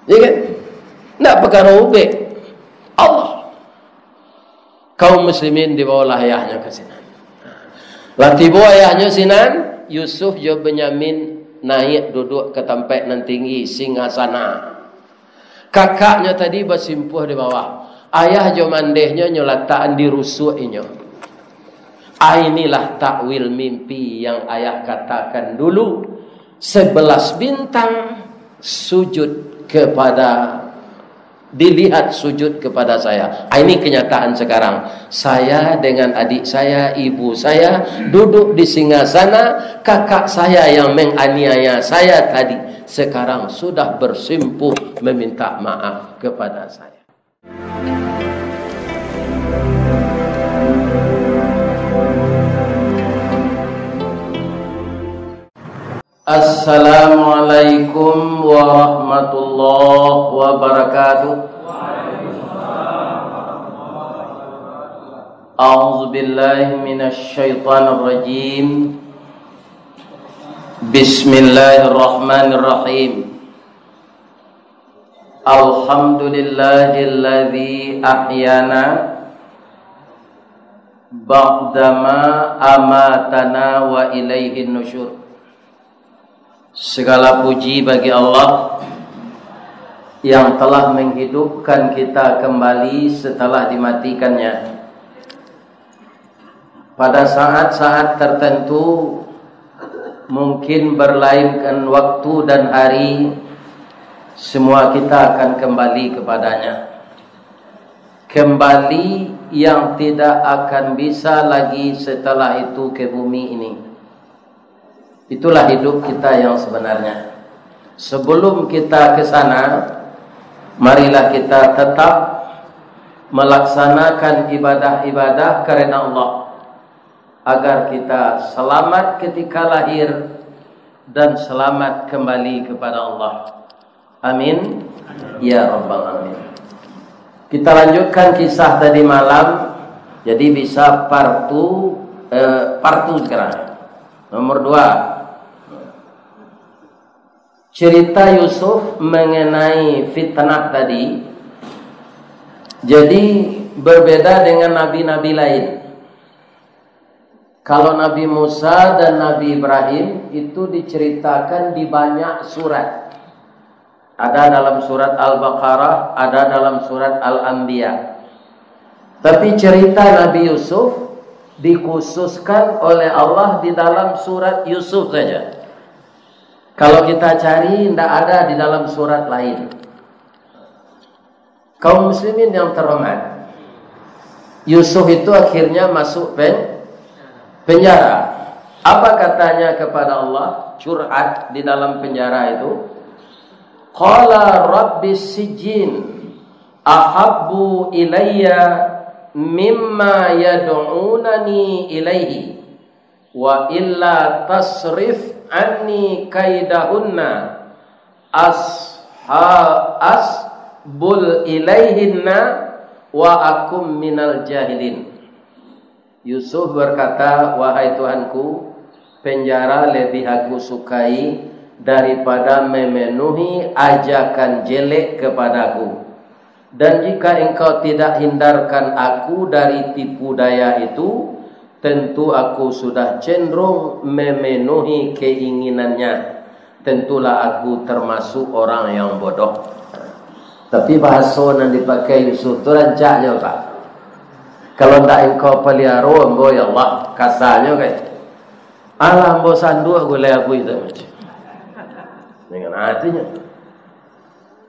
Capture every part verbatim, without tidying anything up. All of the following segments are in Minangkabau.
Ya kan? Ndak pakaro ubek. Allah. Kaum muslimin dibawalah ayahnyo ka sinan. Lah tibo ayahnyo sinan, Yusuf jo Benyamin naiak duduak ka tampaik nan tinggi, singgasana. Kakaknyo tadi basimpuah di bawah. Ayah jo mandehnyo nyo latakan di rusuak inyo. Ah, inilah takwil mimpi yang ayah katakan dulu. Sebelas bintang sujud kepada, dilihat sujud kepada saya. Ah, ini kenyataan sekarang. Saya dengan adik saya, ibu saya, duduk di singgasana, kakak saya yang menganiaya saya tadi, sekarang sudah bersimpuh meminta maaf kepada saya. Assalamualaikum warahmatullahi wabarakatuh. A'udzubillahi minasyaitonirrajim. Bismillahirrahmanirrahim. Alhamdulillahilladzi ahyana ba'dama amatana wa ilaihin nusyur. Segala puji bagi Allah yang telah menghidupkan kita kembali setelah dimatikan-Nya. Pada saat-saat tertentu, mungkin berlainkan waktu dan hari, semua kita akan kembali kepada-Nya. Kembali yang tidak akan bisa lagi setelah itu ke bumi ini. Itulah hidup kita yang sebenarnya. Sebelum kita ke sana, marilah kita tetap melaksanakan ibadah-ibadah karena Allah, agar kita selamat ketika lahir dan selamat kembali kepada Allah. Amin, ya rabbal alamin. Kita lanjutkan kisah tadi malam. Jadi bisa part two, eh, part two sekarang. Nomor dua. Cerita Yusuf mengenai fitnah tadi. Jadi berbeda dengan nabi-nabi lain. Kalau Nabi Musa dan Nabi Ibrahim itu diceritakan di banyak surat. Ada dalam surat Al-Baqarah, ada dalam surat Al-Anbiya. Tapi cerita Nabi Yusuf dikhususkan oleh Allah di dalam surat Yusuf saja. Kalau kita cari, ndak ada di dalam surat lain. Kaum muslimin yang terhormat, Yusuf itu akhirnya masuk pen-, penjara. Apa katanya kepada Allah, curhat di dalam penjara itu? Qala rabbis sijjin ahabbu ilayya mimma yad'unani ilaihi. Wa illa tasrif anni kaidahunna asha-, asbul ilaihinna wa akum minal jahilin. Yusuf berkata, "Wahai Tuhanku, penjara lebih aku sukai daripada memenuhi ajakan jelek kepadaku. Dan jika Engkau tidak hindarkan aku dari tipu daya itu, tentu aku sudah cenderung memenuhi keinginannya. Tentulah aku termasuk orang yang bodoh." Tapi bahaso nan dipakai Yusuf tu rancaknyo, Pak. "Kalau ndak Engkau paliaro ambo, ya Allah," kasarnyo kan. "Alah, ambo sanduak gulai abu itu," macam. Dengan artinya,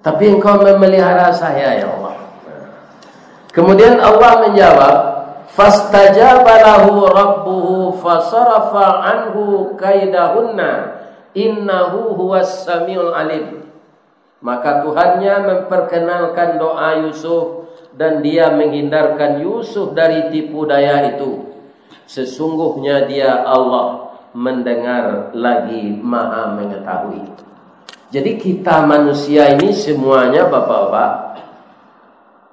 "Tapi Engkau memelihara saya, ya Allah." Kemudian Allah menjawab, "Fastajaba lahu rabbuhu fasarafa anhu kaidahunna, innahu huwas samiul alim." Maka Tuhannya memperkenalkan doa Yusuf, dan Dia menghindarkan Yusuf dari tipu daya itu. Sesungguhnya Dia Allah mendengar lagi Maha Mengetahui. Jadi kita manusia ini semuanya, Bapak-bapak,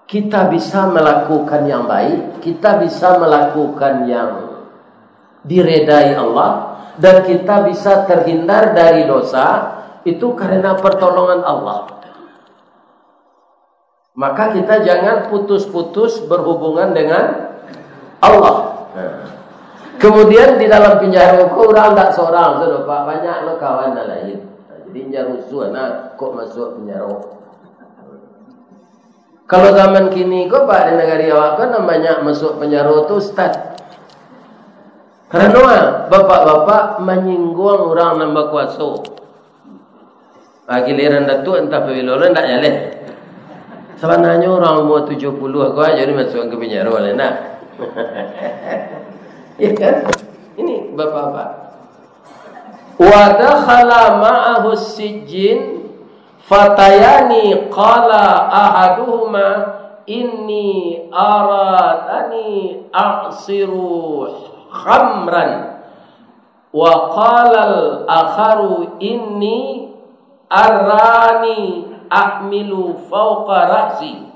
kita bisa melakukan yang baik, kita bisa melakukan yang diredai Allah, dan kita bisa terhindar dari dosa, itu karena pertolongan Allah. Maka kita jangan putus-putus berhubungan dengan Allah. Nah. Kemudian di dalam penjara ko urang tak seorang tu, Pak, banyak lo kawan nan lain. Nah, jadi inja rusuah nah, kok masuk penjara. Kalau zaman kini ko, Pak, di nagari awak ko nan banyak masuk penjara tu ustaz. Karano bapak-bapak manyingguang urang nan bakuaso. Ah, giliran Datuak antah pabilo lo ndak jaleh. Sabananyo urang umua tujuah puluah ko ajo dimasuakan ka pinjaro lai nak. Ya kan? Ini bapak-bapak. Wa dakhala ma'ahu sijjin fatayani qala ahaduhuma inni aradani a'siru khamran. Wa qalal akharu inni arani ahmilu fauqa ra'si.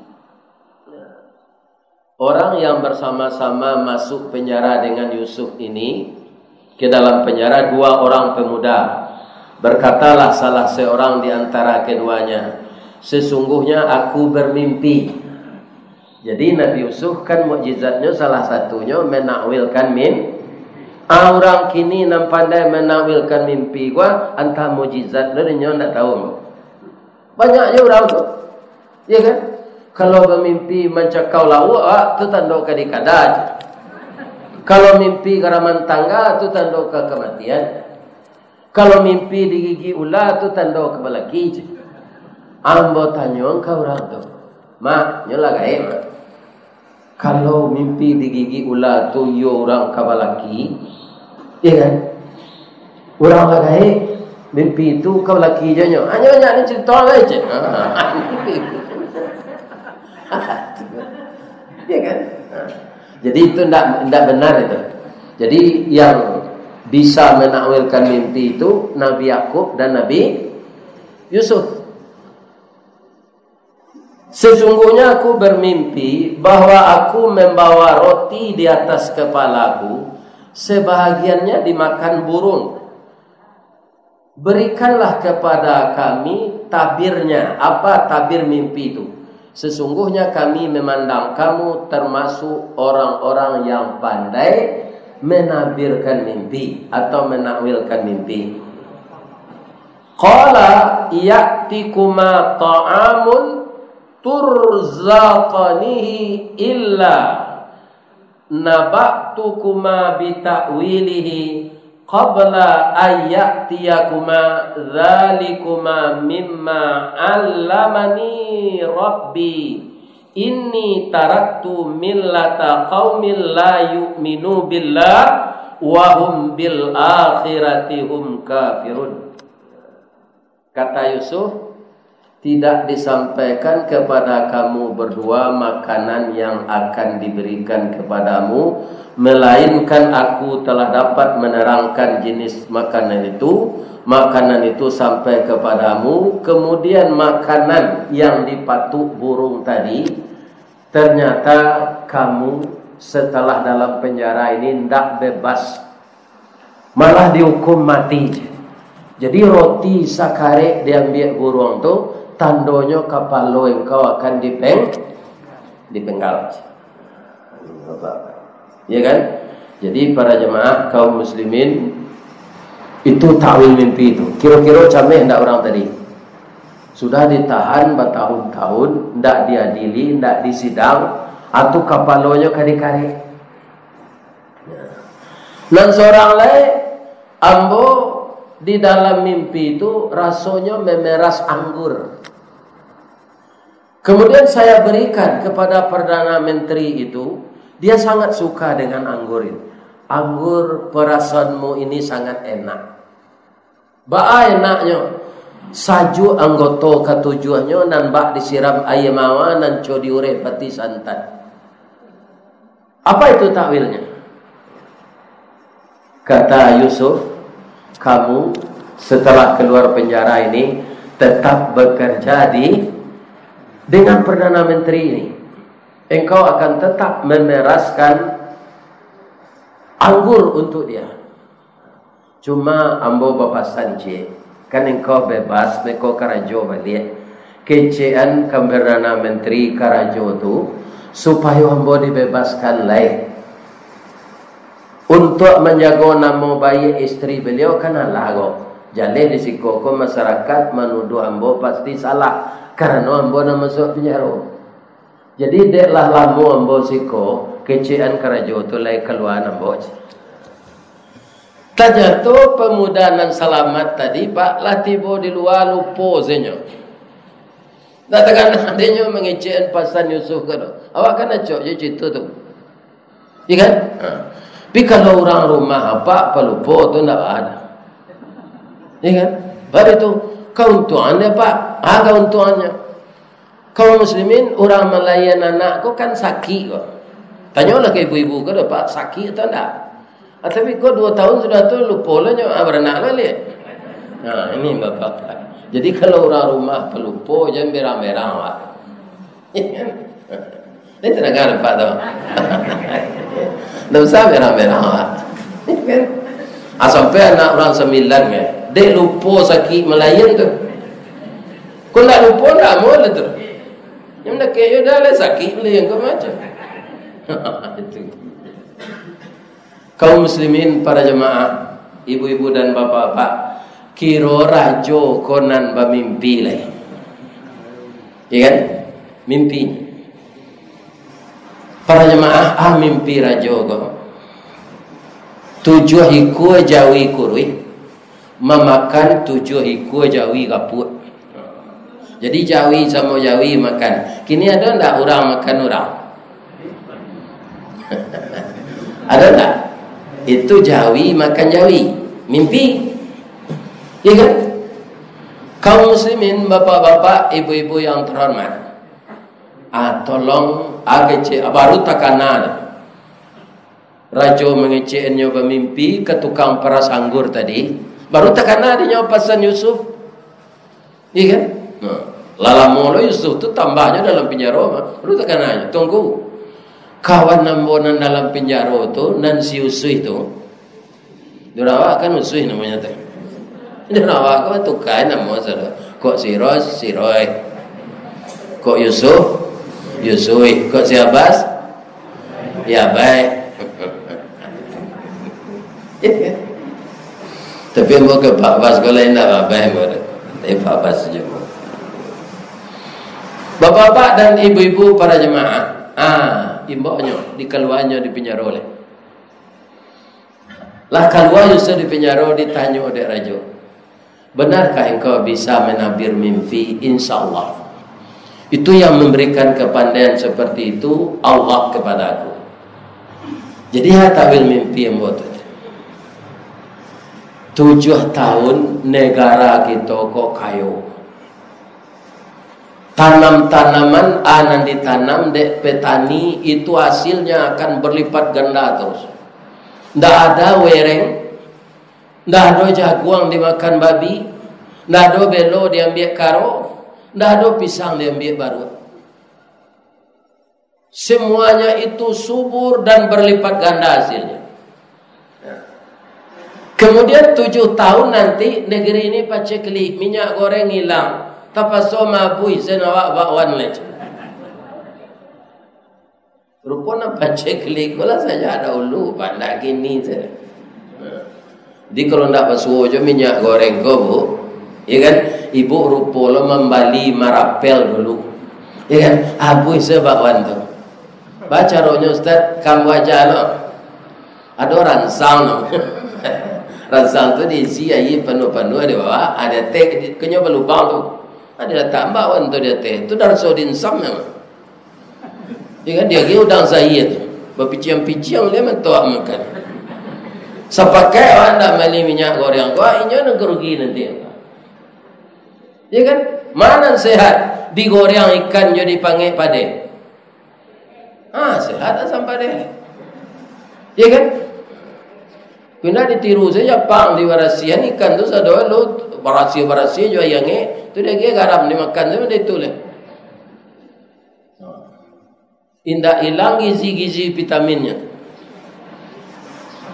Orang yang bersama-sama masuk penjara dengan Yusuf ini, ke dalam penjara dua orang pemuda. Berkatalah salah seorang di antara keduanya, "Sesungguhnya aku bermimpi." Jadi Nabi Yusuf kan mukjizatnyo salah satunyo menakwilkan mim-, ah, urang kini nan pandai menakwilkan mimpi ko, antah mukjizat lo dinyo ndak tahu. Banyak je urang tu. Ya kan? Kalau bamimpi mancakau lauak, ah, tu tando ka dikada je. Kalau mimpi ka raman tangga, tu tando ka kamatian. Kalau mimpi digigik ula tu tando ka balaki je. Ambo tanyo ka urang tu, "Mak, nyo lah gaek, Mak. Kalau mimpi digigik ula tu iyo urang ka balaki, ya kan? Urang lah gaek, mimpi tu ka balaki je nyo. Hanyo banyak ni carito lai je." Ya kan? Jadi itu ndak, ndak benar itu. Jadi yang bisa menakwilkan mimpi itu Nabi Yakub dan Nabi Yusuf. "Sesungguhnya aku bermimpi bahwa aku membawa roti di atas kepalaku, sebahagiannya dimakan burung. Berikanlah kepada kami tabirnya." Apa tabir mimpi itu? "Sesungguhnya kami memandang kamu termasuk orang-orang yang pandai menabirkan mimpi atau menakwilkan mimpi." Qala ya'tikuma ta'amun turzaqanihi illa naba'tukuma bita'wilihi qabla an ya'tiyakuma dzalikuma mimma 'allamani rabbi, inni taraktu millata qaumin la yu'minu billah wa hum bil akhirati hum kafirun. Kata Yusuf, "Tidak disampaikan kepada kamu berdua makanan yang akan diberikan kepadamu, melainkan aku telah dapat menerangkan jenis makanan itu. Makanan itu sampai kepadamu, kemudian makanan yang dipatuk burung tadi, ternyata kamu setelah dalam penjara ini ndak bebas, malah dihukum mati." Jadi roti sakarek diambiak buruang tu, tandonyo kapalo engkau akan dipeng-, dipenggal. Ya kan? Jadi para jemaah kaum muslimin, itu takwil mimpi itu. Kiro-kiro cameh ndak urang tadi? Sudah ditahan batahun-tahun, ndak diadili, ndak disidang, atu kapalonyo ka dikarek. Nan sorang lai, ambo di dalam mimpi itu rasonyo memeras anggur. Kemudian saya berikan kepada Perdana Menteri itu, dia sangat suka dengan anggur ini. "Anggur perasanmu ini sangat enak." Baa enaknyo, sajuak anggoto katujuahnyo nan bak disiram aia mawar nan co diureh pati santan. Apa itu takwilnya? Kata Yusuf, "Kamu setelah keluar penjara ini tetap bekerja di, dengan Perdana Menteri ini. Engkau akan tetap memeraskan anggur untuk dia. Cuma ambo bapasan, ciek, kan engkau bebas, beko karajo baliak. Kecekan ka Perdana Menteri karajo tu, supayo ambo dibebaskan lai. Untuak manjago namo baiak isteri baliau, kan alah ko. Jaleh di siko ko masyarakat manuduah ambo pasti salah, karano ambo nan masuak pinjaro. Jadi, dek lah lamo ambo siko, kecekan karajo tu lai kalua ambo. Tanyato pamuda nan salamat tadi, Pak, lah tibo di lua, lupo se nyo. Ndak takana dek nyo mangecekan pasan Yusuf ko doh. Awak kan acok jo carito tu. Iya kan? Ha. Tapi kalau urang rumah apak palupo tu ndak baa. Iya kan? Baru tu, kauntuangan dia, Pak. Ah, kauntuangannya. Kaum muslimin, urang malayan anak ko kan sakik ko. Tanyolah ka ibu-ibu ko, "Pak, sakik atau ndak?" Ah, tapi ko duo tahun sudah tu, lupo lah nyo, ah, baranak lah liak. Nah, ini bapak. Jadi, kalau urang rumah palupo, jan berang-berang, Pak. Ini terdengar, Pak, tu. Ndak usah berang-berang, Pak. Ah, sampai anak urang sambilan, kan? Dek lupo sakik malayan tu. Ko ndak lupo, ndak amuah lah tu. Yang ndak kek, yo dah lah, sakik malayan ko macam. Itu. Kaum muslimin, para jamaah, ibu-ibu dan bapak-bapak, kiro rajo ko nan bamimpi lai. Iya kan? Mimpi. Para jamaah, ah, mimpi rajo ko. Tujuah ikua jawi kuruih mamakan tujuah ikua jawi rapuak. Jadi, jawi samo jawi makan. Kini ado ndak urang makan urang? Ado ndak? Itu jawi makan jawi. Mimpi. Iya kan? Kaum muslimin, bapak-bapak, ibu-ibu yang terhormat. Ah, tolong, ah, kecek, ah, baru takana tu. Rajo mangecek nyo bamimpi ka tukang paras anggur tadi, baru takana dek nyo pasan Yusuf. Iya kan? Nah, lah lamo lo Yusuf tu tambahnyo dalam pinjaro mah. Baru takana nyo, tunggu. Kawan ambo nan dalam pinjaro tu, nan si Usuih tu. Di awak kan Usuih namonyo tu. Di awak ko tukai namo sado. Kok si Ros, Siroi. Kok Yusuf, Yusui. Kok si Abas, ya, baik. Tapi ambo ka Pak Bas ko lain, ndak baik ambo tu. Tapi Pak Bas sajo ambo. Bapak-bapak dan ibu-ibu para jemaah, ah, imboknyo dikaluanyo di pinjaro lai. Lah kalua Yusuf di pinjaro, ditanyo dek rajo, "Benarkah engkau bisa menabir mimpi?" "Insya Allah. Itu yang memberikan kepandaian seperti itu Allah kepada aku." Jadi, ha, takwil mimpi ambo tu. Tujuah tahun negara kito ko kayo. Tanam-tanaman, a, nan ditanam dek petani itu hasilnya akan berlipat ganda terus. Ndak ada wereng, ndak ado jaguang dimakan babi, ndak ado belo diambiak karo, ndak ado pisang diambiak baruak. Semuanya itu subur dan berlipat ganda hasilnya. Kemudian tujuh tahun nanti, negeri ini paceklik, minyak goreng hilang, tapaso mabuih, sen awak bakwan lai. Rupo nan paceklik ko lah sajak dahulu, pandak kini saja. Jadi, kalau ndak basuo jo minyak goreng ko, Bu, ya kan, ibu rupo lo mambali marapel dulu. Ya kan, abuih se bakwan tu. Ba caronyo, Ustaz, kambuah aja lo. Ado ransang tu. Ransang tu diisi aia panuah-panuah di bawah, ado teh, di-, kanyo balubang tu. Ado datang bakwan tu di ateh. Tu darso dinsam memang. Ya kan, dia lagi udang zahir tu. Bapiciang-piciang dia mentok makan. Sapakai awak ndak mali minyak goreng ko, inyo nan rugi nanti. Ya kan? Mana sehat? Digoreng ikan jo dipangek padeh. Ah, sehat asam padeh. Ya kan? Kena ditiru saja pang di barasian ikan tu sado lo barasiah-barasiah jo ayang eh. Tu dia garam dimakan tu dia tu leh. Indak ilang gizi-gizi vitaminnyo.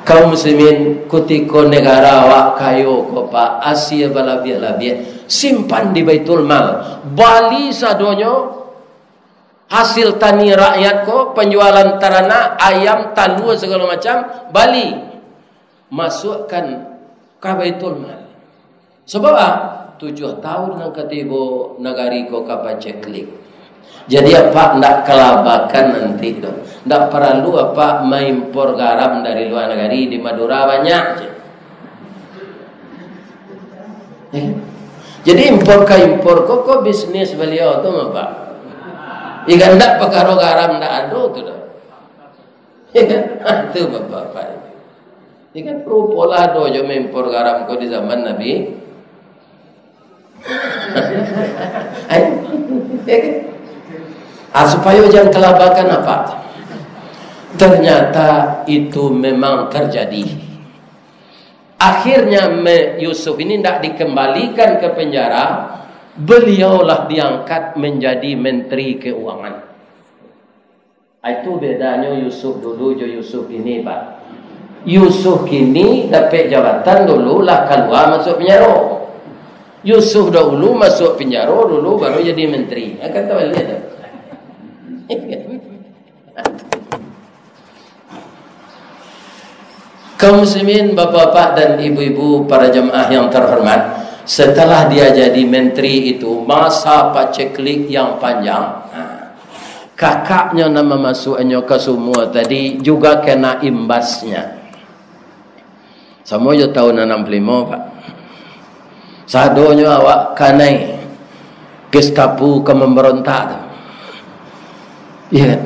Kaum muslimin, kutiko negara awak kayo ko, Pak, asie balabiah-labiah, simpan di Baitul Mal, bali sadonyo, hasil tani rakyat ko, panjualan taranak, ayam, talua, sagalo macam, bali, masuakkan ka Baitul Mal. Sabab, ah, tujuah tahun nan ka tibo nagari ko ka paceklik. Jadi, apak ndak kalabakan nanti tu. Ndak paralu apak maimpor garam dari lua nagari, di Madura banyak je. Eh, jadi, impor ka impor ko, ko bisnis baliau tu, Pak. Ikan ndak pakaro garam ndak ado tu doh. Itu Bapak-bapak. Ini kan rupo lah ado jo maimpor garam ko di zaman Nabi. Ai. Ah, supayo jan kalabakan apak. Ternyata itu memang terjadi. Akhirnya me-, Yusuf ini ndak dikembalikan ke penjara, beliaulah diangkat menjadi menteri keuangan. Itu bedanyo Yusuf dulu jo Yusuf kini, Pak. Yusuf kini dapek jabatan, dulu lah kalua masuak penjaro. Yusuf dahulu masuak penjaro, dulu baru jadi menteri. Akan tabaliak tu. Kaum muslimin, bapak-bapak dan ibu-ibu, para jamaah yang terhormat, setelah dia jadi menteri itu, masa paceklik yang panjang, nah, kakaknyo nan mamasuakannyo ka sumua tadi juga kena imbasnya. Samo jo tahun anam puluh limo, Pak. Sadonyo awak kanai Gestapo ka mambarontak tu. Iya.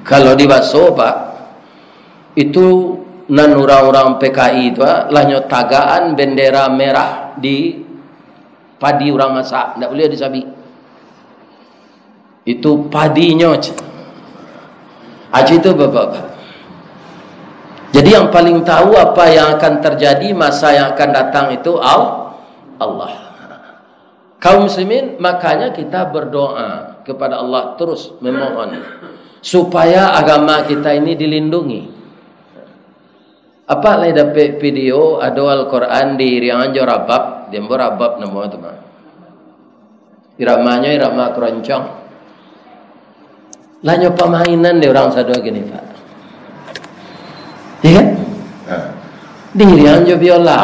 Kalau di Baso, Pak, itu nan urang-urang P K I tu, ah, lah nyo tagakan bendera merah di padi urang masak, ndak buliah disabik. Itu padinyo, cik. Aji itu, Bapak-bapak. Jadi, yang paling tahu apa yang akan terjadi masa yang akan datang itu Al-, Allah. Kaum muslimin, makanya kita berdoa kepada Allah terus memohon supaya agama kita ini dilindungi. Apak lai dapek video ado Al-Quran diiriangan jo rabab, di ambo rabab namo tu mah. Iramanyo irama keroncong. Lah nyo pamainan dek urang sado kini, Pak. Iya kan? Ha. Diiriang jo biola,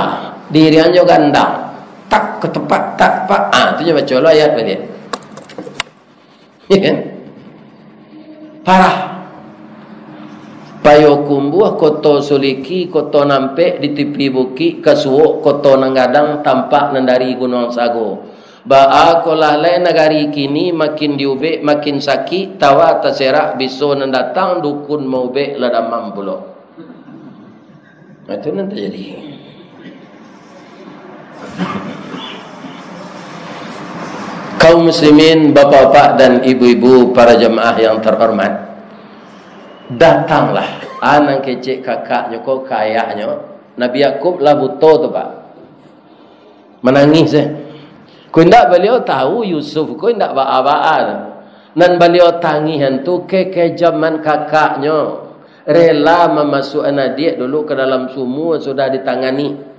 diiriang jo gandang. Tak ketepak, tak pak. Ah, tu nyo baco lo ayat baliak. Iya kan? Parah. Payokumbuah, Koto Suliki, Koto Nampek di tipi bukik, Kasuok, Koto Nan Gadang, tampak nan dari Gunuang Sago. Baa ko lah lai nagari kini, makin diubek, makin sakik, tawa taserak, biso nan datang, dukun maubek lah damam pulo. Nah, itu nan terjadi. Kaum muslimin, bapak-bapak dan ibu-ibu, para jamaah yang terhormat, datanglah, ah, nan kecek kakaknyo ko ka ayaknyo. Nabi Yakub lah buto tu, Pak. Manangih se. Ko indak baliau tahu Yusuf ko indak baa-baa tu. Nan baliau tangihan tu kekejaman kakaknyo, rela mamasuakan adiak dulu ka dalam sumua sudah ditangani.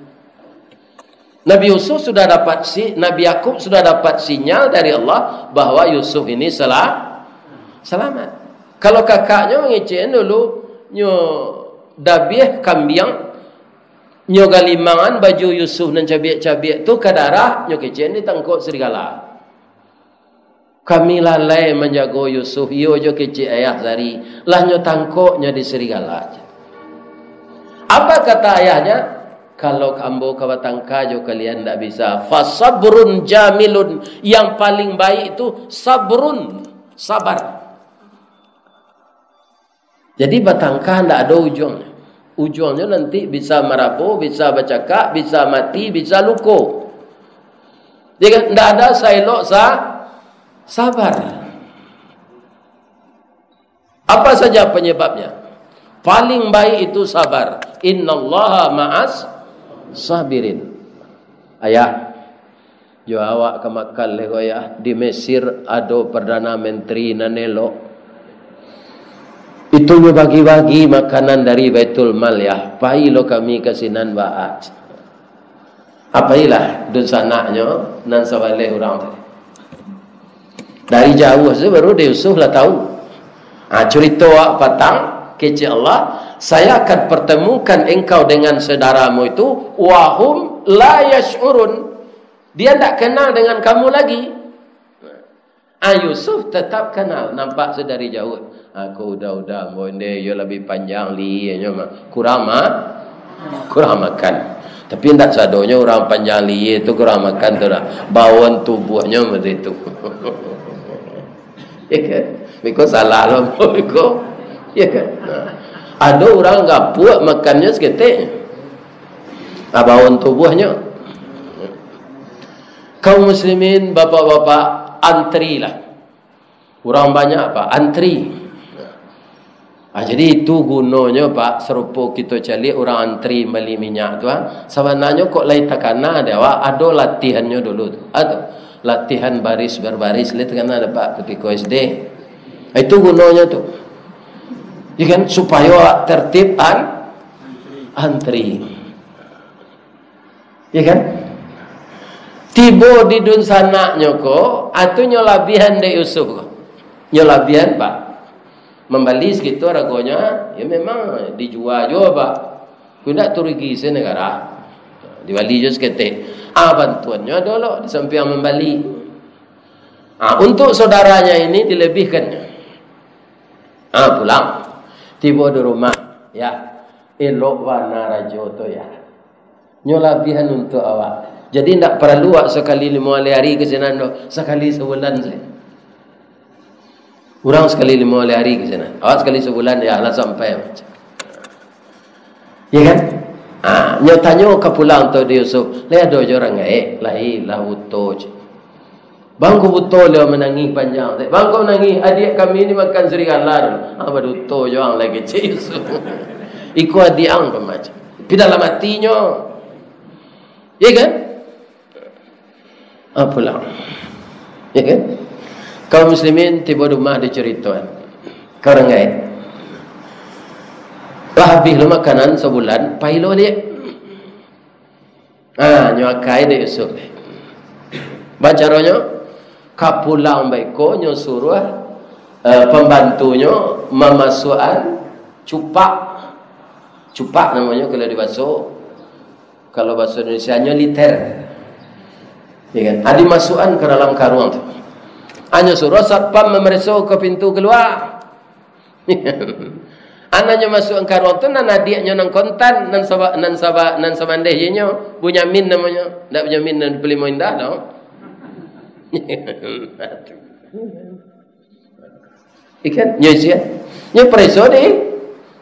Nabi Yusuf sudah dapat si-, Nabi Yakub sudah dapat sinyal dari Allah bahwa Yusuf ini sela-, selamat. Kalau kakaknyo mangecekan dulu, nyo dabiah kambiang, nyo galimangan baju Yusuf nan cabiak-cabiak tu ka darah, nyo kecekan ditangkok serigala. Kami lalai manjago Yusuf, iyo jo kecek ayah sari, lah nyo tangkok nyo di serigala. Apa kata ayahnya? Kalau ambo ka batangka jo kalian, ndak bisa. Fasabrun jamilun, yang paling baik tu sabrun, sabar. Jadi, batangka ndak ado ujuangnyo. Ujuangnyo nanti bisa marabo, bisa bacakak, bisa mati, bisa luko. Ya kan? Ndak ada saelok sa-, sabar. Apa saja penyebabnya? Paling baik itu sabar. Innallaha ma'as sabirin. Ayah, jo awak ka makan lai ko, Yah. Di Mesir ado Perdana Menteri nan elok. Itu nyo bagi-bagi makanan dari Baitul Mal, ya. Pai lo kami ka sinan, Pak. Apailah dunsanaknyo nan sabaleh urang tadi. Dari jauah sajo baru dek Yusuf lah tahu. Ha, curito awak patang, kecek Allah, "Saya akan pertemukan engkau dengan saudaramu itu, wahum la yash'urun." Dia ndak kenal dengan kamu lagi. Ah, Yusuf tetap kenal, nampak se dari jauah. Ah, ko uda-uda, ambo ndeh, iyo labiah panjang lienyo mah. Kurang ma-, kurang makan. Tapi ndak sadonyo urang panjang lie tu kurang makan tu dah. Bawon tubuahnyo macam itu. Ya kan? Biko salah lo, biko. Ya kan? Nah. Ado urang gapuak makannyo saketek. Ah, bawon tubuahnyo. Kaum muslimin, bapak-bapak, antrilah. Urang banyak, Pak, antri. Ah, jadi itu gunonyo, Pak, sarupo kito caliak urang antri bali minyak tu, ah. Sabananyo kok lai takana dek awak, ado latihannyo dulu tu. Ado latihan baris berbaris, lai takana dek Pak kutiko S D. Ah, itu gunonyo tu. Ya kan, supayo awak tertib an-, antri. Ya kan? Tibo di dunsanaknyo ko, atu nyo labiahan dek Yusuf ko. Nyo labiahan, Pak. Mambali sakitu aragonyo, ya memang dijua juo, Pak. Ku indak tu rugi se nagara. Dibali juo saketek. Ah, bantuannyo ado lo di sampiang mambali. Ah, untuk saudaranya ini dilebihkannyo. Ah, pulang. Tibo di rumah, ya. Elok bana rajo tu, ya. Nyo labiahan untuak awak. Jadi, ndak paralu awak sakali limo alih ari ka sinan doh. Sakali sabulan sajo. Urang sakali limo alih ari ka sinan. Awak sakali sabulan, ya lah sampai. Ya kan? Ah, nyo tanyo ka pulang tu di Yusuf. Lai ado jo urang gaek? Lai, lah buto je. Bang, ko buto lo manangih panjang. Bang, ko manangih, adiak kami ni makan serigala. Ah, baduto jo ang lai, kecek Yusuf. Iko adiak ang pamacam. Tapi dalam atinyo. Ya kan? Ah, pulang. Ya kan? Kaum muslimin tibo di rumah dicaritoan. Ka urang gaek. Lah abih lo makanan sabulan, pai lo, Diak. Ha, nyo akai dek Yusuf. Bacaronyo, ka pulang baiko, nyo suruah, eh, pambantunyo mamasuakan cupak. Cupak namonyo kalau di baso, kalau baso Indonesianyo liter. Ya kan? Ha, dimasuakan ka dalam karuang tu. Ha, nyo suruah satpam mamareso ka pintu kalua. Anaknyo masuak ka ruang tu, nan adiaknyo nan kontan, nan saba-, nan saba-, nan samandeh je nyo, Bunyamin namonyo. Ndak Bunyamin nan Palimo Indah doh. Ikan, nyo isian. Nyo pareso di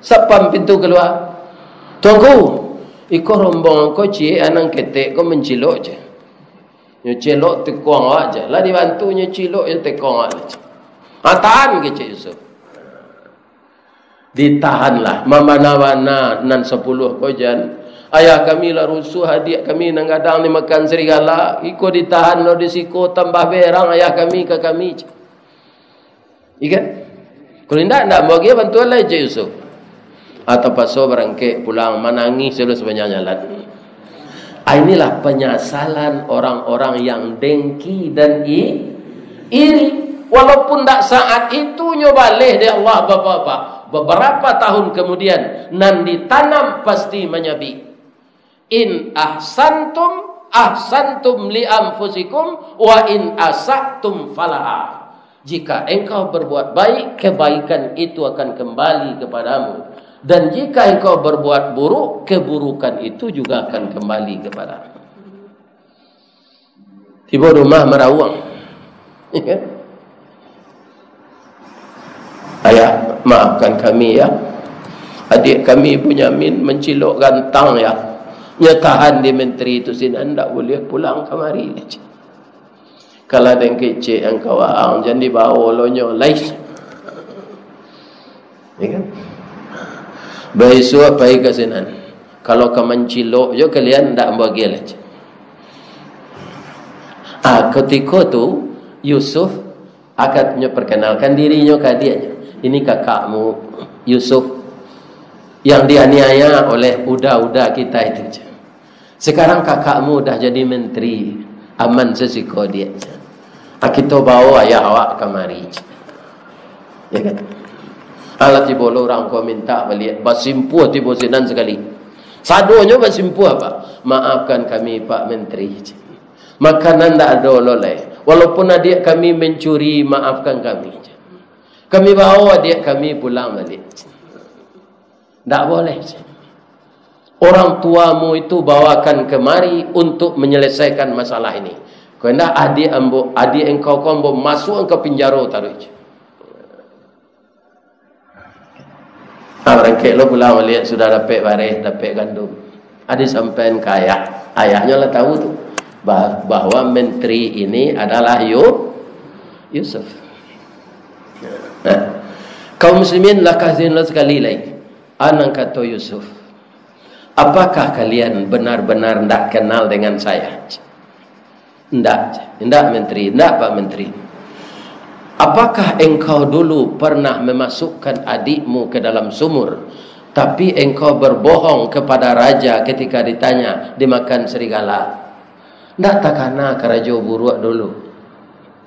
satpam pintu kalua. "Tuanku, iko rombongan ko ciek, anang ketek ko mancilok je." Nyo cilok tikong awak je. Lah dibantu nyo cilok, nyo tikong awak je. Ha, tahan, kecek Yusuf. Ditahanlah. Mambana-bana nan sapuluah ko jan. Ayah kami lah rusuah, adiak kami nan gadang dimakan serigala. Iko ditahan lo di siko, tambah berang ayah kami ka kami. Ikan? Kalau indak, indak ambo agiah bantuan lai, cek Yusuf. Atau paso barangkek pulang, manangih selalu sapanjang jalan. Ah, inilah penyesalan orang-orang yang dengki dan i-, iri. Walaupun ndak saat itu nyo baleh dek Allah, bapak-bapak. Beberapa tahun kemudian, nan ditanam pasti manyabik. In ahsantum, ahsantum li anfusikum, wa in asa'tum falaha. Jika engkau berbuat baik, kebaikan itu akan kembali kepadamu. Dan jika engkau berbuat buruk, keburukan itu juga akan kembali kepadamu. Tibo rumah marauang. Ayah, maafkan kami, ya. Adik kami Bunyamin mancilok gantang, ya. Nyo tahan di menteri tu sinan, ndak buliah pulang kamari. Kalau den kecek yang kawaang, jan dibawo lo nyo lai. Ya kan? Baisuak pai ka sinan. Kalau ka mancilok jo kalian, ndak ambo agiah lai. Ah, kutiko tu, Yusuf akan nyo perkenalkan dirinyo ka adiaknyo. "Ini kakakmu." Yusuf yang dianiaya oleh uda-uda kita itu. Sekarang kakakmu udah jadi menteri, aman sasiko diak. Ah, kito bawa ayah awak kamari. Ya kan? Alah, tibo lo urang ko minta baliak, basimpuah tibo sinan sakali. Sadonyo basimpuah, Pak. "Maafkan kami, Pak Menteri. Makanan ndak ado lo lai. Walaupun adiak kami mencuri, maafkan kami. Kami bawa adiak kami pulang baliak." Ndak boleh. Orang tuamu itu bawakan kemari untuk menyelesaikan masalah ini. Kau indak, adiak ambo, adiak engkau ko ambo masuak ka pinjaro taruih. Ah, barangkek lo pulang baliak, sudah dapek bareh, dapek gandum. Adi sampaian ka ayah. Ayahnyo lah tahu tu, bah-, bahwa menteri ini adalah Yu-, Yusuf. Nah, kaum muslimin, lakah zin lo sakali lai. Anang kato Yusuf, "Apakah kalian benar-benar ndak kenal dengan saya?" "Ndak, ndak, Menteri, ndak, Pak Menteri." "Apakah engkau dulu pernah memasukkan adikmu ke dalam sumur, tapi engkau berbohong kepada raja ketika ditanya, dimakan serigala?" Ndak takana karajo buruak dulu.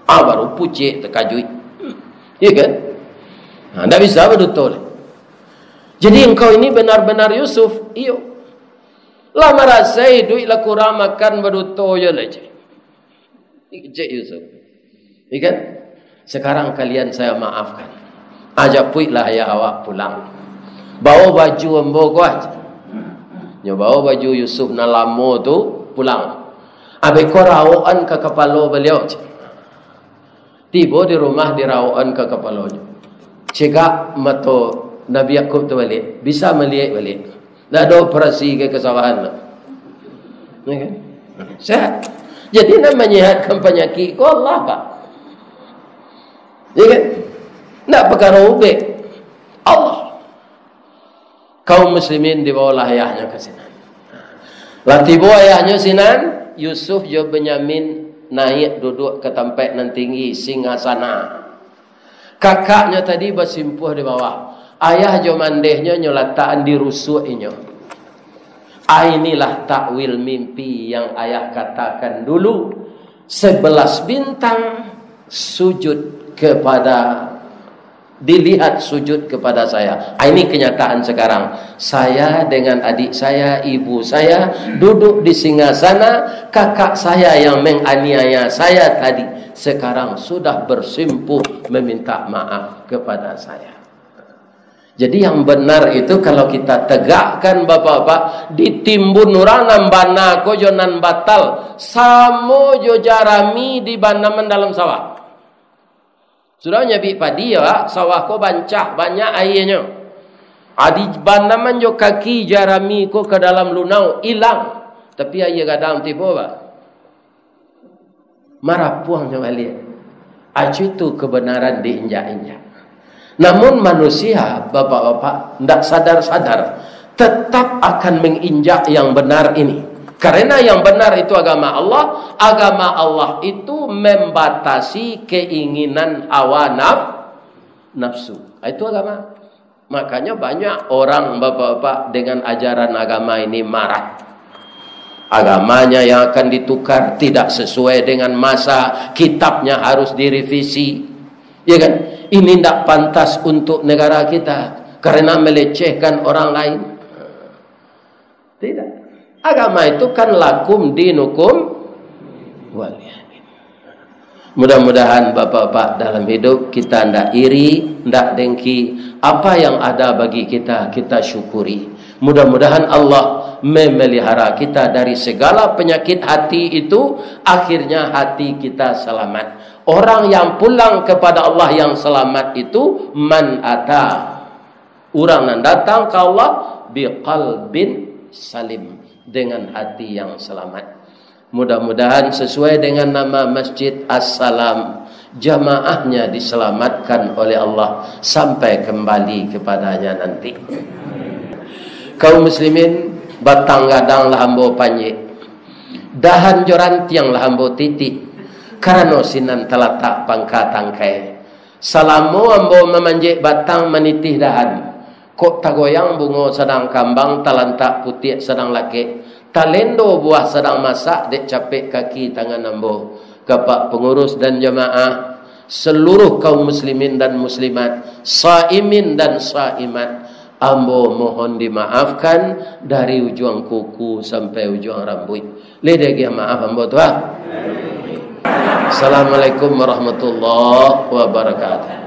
Ah, baru pucik takajuik. Iya kan? Nah, ndak bisa baduto lai. Jadi engkau ini benar-benar Yusuf, iyo. Lah marasai duit lah kurang makan baduto je lah, cek. Cek Yusuf. Iya kan? Sekarang kalian saya maafkan. Aja puiklah ayah awak pulang. Bawa baju ambo ko aja. Nyo bawa baju Yusuf nan lamo tu pulang. Abih ko rawokan ka kapalo baliau, cek. Tibo di rumah, dirawokan ka kapalonyo. Cegak mato Nabi Yakub tu baliak, bisa maliek baliak. Ndak ado operasi ka kasawahan tu. Ya kan? Sehat. Jadi, nan manyehatkan panyakik ko Allah, Pak. Ya kan? Ndak pakaro ubek. Allah. Kaum muslimin, dibawalah ayahnyo ka sinan. Lah tibo ayahnyo sinan, Yusuf jo Benyamin naiak duduak ka tampaik nan tinggi, singgasana. Kakaknyo tadi basimpuah di bawah. Ayah jo mandehnyo nyo latakan di rusuak inyo. Ah, inilah takwil mimpi yang ayah katakan dulu. Sebelas bintang sujud kepada, dilihat sujud kepada saya. Ah, ini kenyataan sekarang. Saya dengan adik saya, ibu saya, duduk di singgasana, kakak saya yang menganiaya saya tadi, sekarang sudah bersimpuh meminta maaf kepada saya. Jadi, yang benar itu kalau kita tegakkan, Bapak-bapak, ditimbun urang nan bana ko jo nan batal, samo jo jarami dibanaman dalam sawah. Sudah nyabik padi, ya, sawah ko bancah, banyak aianyo. Adi banaman jo kaki jarami ko ka dalam lunau, ilang. Tapi aia gadang tibo, Pak. Marapuangnyo baliak. Acu tu kebenaran diinjak-injak. Namun manusia, Bapak-bapak, ndak sadar-sadar, tetap akan menginjak yang benar ini. Karena yang benar itu agama Allah, agama Allah itu membatasi keinginan hawa naf-, nafsu. Itu agama. Makanya banyak orang, Bapak-bapak, dengan ajaran agama ini marah. Agamanya yang akan ditukar tidak sesuai dengan masa, kitabnya harus direvisi. Ya kan? Ini ndak pantas untuk negara kita karena melecehkan orang lain. Tidak. Agama itu kan lakum dinukum waliyadin. Mudah-mudahan, Bapak-bapak, dalam hidup kita ndak iri, ndak dengki. Apa yang ada bagi kita, kita syukuri. Mudah-mudahan Allah memelihara kita dari segala penyakit hati itu, akhirnya hati kita selamat. Orang yang pulang kepada Allah yang selamat itu, man ata, urang nan datang ka Allah biqalbin salim, dengan hati yang selamat. Mudah-mudahan sesuai dengan nama Masjid Assalam, jamaahnya diselamatkan oleh Allah sampai kembali kepadanya nanti. Kaum muslimin, batang gadang lah ambo panjek, dahan jo rantiang lah ambo titik, karano sinan talatak pangka tangkai. Salamo ambo mamanjek batang, manitih dahan, Kok tagoyang bungo sadang kambang, talantak putiak sadang lakek, talendo buah sadang masak, dek capek kaki tangan ambo. Bapak pangurus dan jamaah, saluruh kaum muslimin dan muslimat, saimin dan saimat, ambo mohon dimaafkan dari ujuang kuku sampai ujuang rambuik. Lai diagiah maaf ambo tu, ah. Assalamualaikum warahmatullahi wabarakatuh.